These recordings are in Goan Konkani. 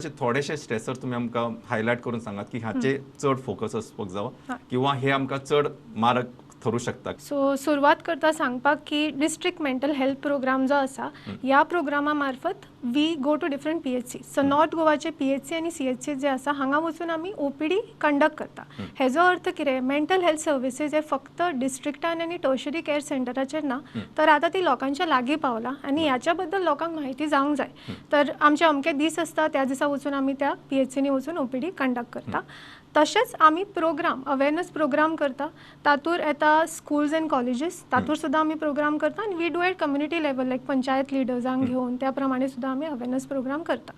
अशे थोडेशे स्ट्रेसर तुमी आमकां हायलायट करून सांगात की हाचे चड फोकस आसपाक जावो किंवा हे आमकां चड मारक थरू शकता. सो सुरवात करता सांगपाक की डिस्ट्रिक्ट मेंटल हेल्थ प्रोग्राम जो आसा, ह्या प्रोग्रामा मार्फत we go to different PHC. So north गोवाचे पीएचसी आनी सीएचसी जे आसा, हांगा वचून आमी ओपीडी कंडक्ट करता. हेजो अर्थ कितें, मेंटल हेल्थ सर्विसीस हे फक्त डिस्ट्रिक्टान आनी टर्शरी केअर सेंटराचेर ना, तर आतां ती लोकांच्या लागीं पावला आनी ह्याच्या बद्दल लोकांक म्हायती जावंक जाय. तर आमचे अमके दीस आसता, त्या दिसा वचून आमी त्या पीएचसीनी वचून ओपीडी कंडक्ट करता. तशेंच आमी प्रोग्राम, अवेरनस प्रोग्राम करता. तातूर येता स्कुल्स एंड कॉलेजीस, तातूर सुद्दां आमी प्रोग्राम करता आनी we do at community level, like panchayat लिडर्सांक घेवन त्या प्रमाणे सुद्दां आमी अवेरनस प्रोग्राम करता.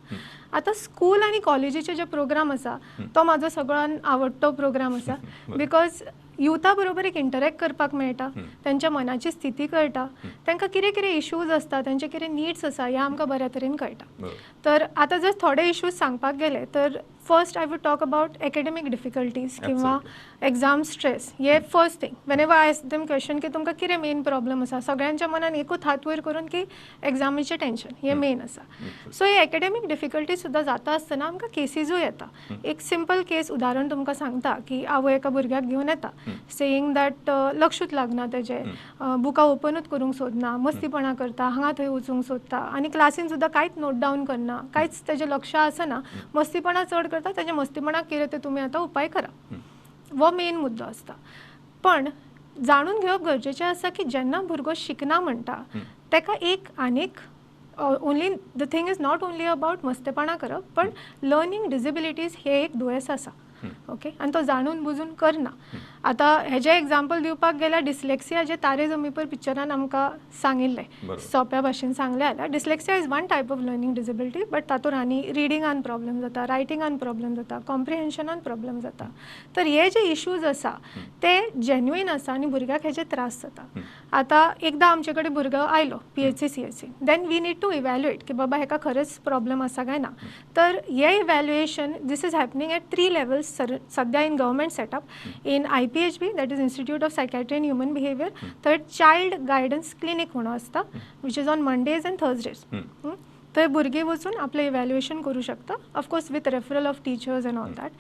आतां स्कूल आनी कॉलेजीचे जे प्रोग्राम आसा, तो म्हाजो सगळ्यान आवडटो प्रोग्राम आसा, because युथा बरोबर एक इंटरेक्ट करपाक मेळटा, तेंच्या मनाची स्थिती कळटा, तांकां कितें कितें इश्यूज आसता, तेंचे कितें निड्स आसा, हें आमकां बऱ्या तरेन कळटा. तर आतां जर थोडे इश्यूज सांगपाक गेले तर first I would talk about academic difficulties किंवा एग्जाम स्ट्रेस. हे first thing, whenever I ask them question की तुमकां कितें मेन प्रॉब्लम आसा, सगळ्यांच्या मनान एकूच हात वयर करून की एग्जामीचें टेंशन हें मेन आसा. सो हे एकेडमीक डिफिकल्टीज सुद्दां जाता आसतना आमकां केसीजूय येता. एक सिंपल केस उदाहरण तुमकां सांगता की आवय एका भुरग्याक घेवन येता, सेईंग that लक्षूच लागना तेजें, बुकां ओपनूच करूंक सोदना, मस्तीपणां करता, हांगा थंय वचूंक सोदता आनी क्लासीन सुद्दां कांयच नोट डावन करना, कांयच तेजें लक्ष आसना, मस्तीपणां चड करता. तेज्या मस्तीपणाक कितें तें तुमी आतां उपाय करा, हो मेन मुद्दो आसता. पण जाणून घेवप गरजेचें आसा की जेन्ना भुरगो शिकना म्हणटा, ताका एक आनीक only the thing is not only about मस्तेपणां करप, पण लर्नींग डिजेबिलिटीज हे एक दुयेंस आसा, ओके, आनी तो जाणून बुजून करना. आतां हेजें एग्जाम्पल दिवपाक गेल्यार डिस्लेक्सिया, जे तारे जमी पर पिक्चरान आमकां सांगिल्लें, सोंप्या भाशेन सांगलें जाल्यार dyslexia is one type of learning disability, but तातूंत आनी रिडींगान प्रॉब्लम जाता, रायटिंगान प्रॉब्लम जाता, कॉम्प्रिहेन्शनान प्रॉब्लम जाता. तर हे जे इश्यूज आसा ते जेन्युइन आसा आनी भुरग्याक हेजे त्रास जाता. आतां एकदां आमचे कडेन भुरगो आयलो PHC, CHC, then we need to evaluate की बाबा हेका खरेंच प्रॉब्लम आसा काय ना. तर हे evaluation, this is happening at three levels सध्या in government setup: in IPHB, that is Institute of Psychiatry and Human Behaviour, थंय चायल्ड गायडन्स क्लिनीक म्हणून आसता, which is on Mondays and Thursdays. थंय भुरगीं वचून आपलें इव्हॅल्युएशन करूं शकता, of course with referral of teachers and all that.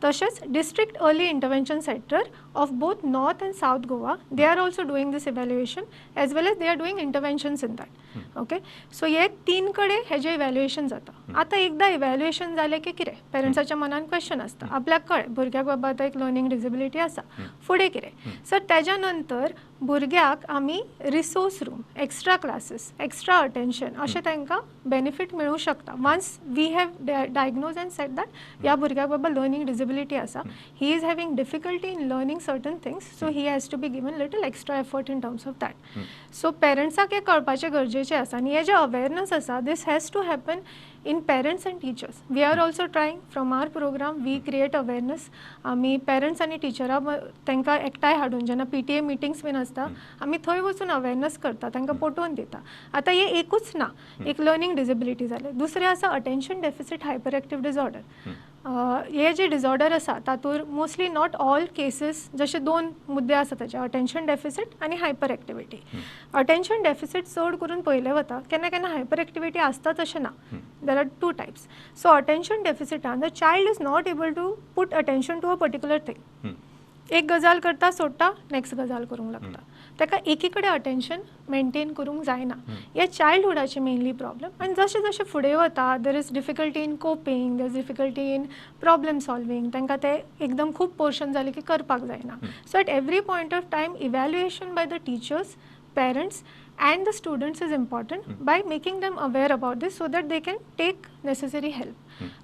तशेंच district early intervention centre of both North and South Goa, they are also doing this evaluation as well as they are doing interventions in that, okay? So हे तीन कडेन हेजें इव्हॅल्युएशन जाता. आतां एकदां इव्हॅल्युएशन जालें की कितें, पेरंट्साच्या मनान क्वेश्चन आसता, आपल्याक कळ्ळें भुरग्याक बाबा आतां एक लर्नींग डिजेबिलिटी आसा, फुडें कितें? सर, तेज्या नंतर भुरग्याक आमी resource room, extra classes, extra attention अशें तांकां बेनिफीट मेळूं शकता. Once we have diagnose and said that ह्या भुरग्याक बाबा लर्नींग डिजेबिलिटी आसा, he is having difficulty in learning certain things, so he has to be given little extra effort in terms of that. So पेरंट्साक हें कळपाचें गरजेचें आसा आनी हें जें अवेरनस आसा, this has to happen in parents and teachers. We are also trying from our program, we create awareness. आमी पेरंट्स आनी टिचरां तांकां एकठांय हाडून जेन्ना पीटीए मिटींग्स बीन आसता, आमी थंय वचून अवेरनस करता, तांकां पटोवन दिता. आतां हें एकूच ना, एक लर्नींग डिजेबिलिटी जालें, दुसरें आसा attention deficit hyper active disorder. हे जे डिजॉर्डर आसा तातूंत मोस्टली, not all cases, जशे दोन मुद्दे आसा ताचे, अटेन्शन डेफिसीट आनी हायपर एक्टिविटी. अटेन्शन डेफिसीट चड करून पळयलें वता, केन्ना केन्ना हायपर एक्टिविटी आसताच अशें ना. There are two types. So attention डेफिसिटान the child is not able to put attention to a particular thing. एक गजाल करता, सोडटा, नेक्स्ट गजाल करूंक लागता. ताका एकी कडेन अटेन्शन मेंटेन करूंक जायना. हे चायल्डहुडाचे मेनली प्रॉब्लम आनी जशें जशें फुडें वता, there is difficulty in coping, there is difficulty in problem solving. तांकां ते एकदम खूब पोर्शन जालें की करपाक जायना. So at every point of time, evaluation by the teachers, parents and the students is important by making them aware about this so that they can take necessary help.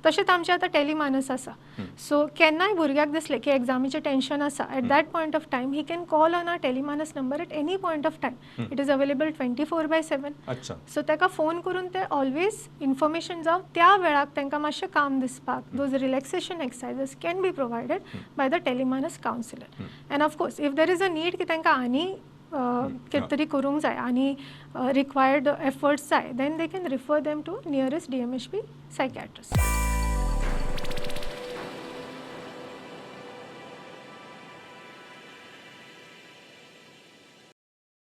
तशेंच आमचें आतां टेलिमानस आसा. सो केन्नाय भुरग्याक दिसलें की एग्जामीचें टेन्शन आसा, at that point of time he can call on our Telemanas number at any point of time. It is available 24/7. So ताका फोन करून ते ऑलवेज इन्फॉर्मेशन जावं, त्या वेळाक तांकां मातशें काम दिसपाक, those relaxation exercises can be provided by the Telemanas counsellor. And of course, if there is a need की तांकां आनी कितें तरी करूंक जाय आनी रिक्वायर्ड एफर्ट्स जाय, then they can refer them to nearest DMHP psychiatrist.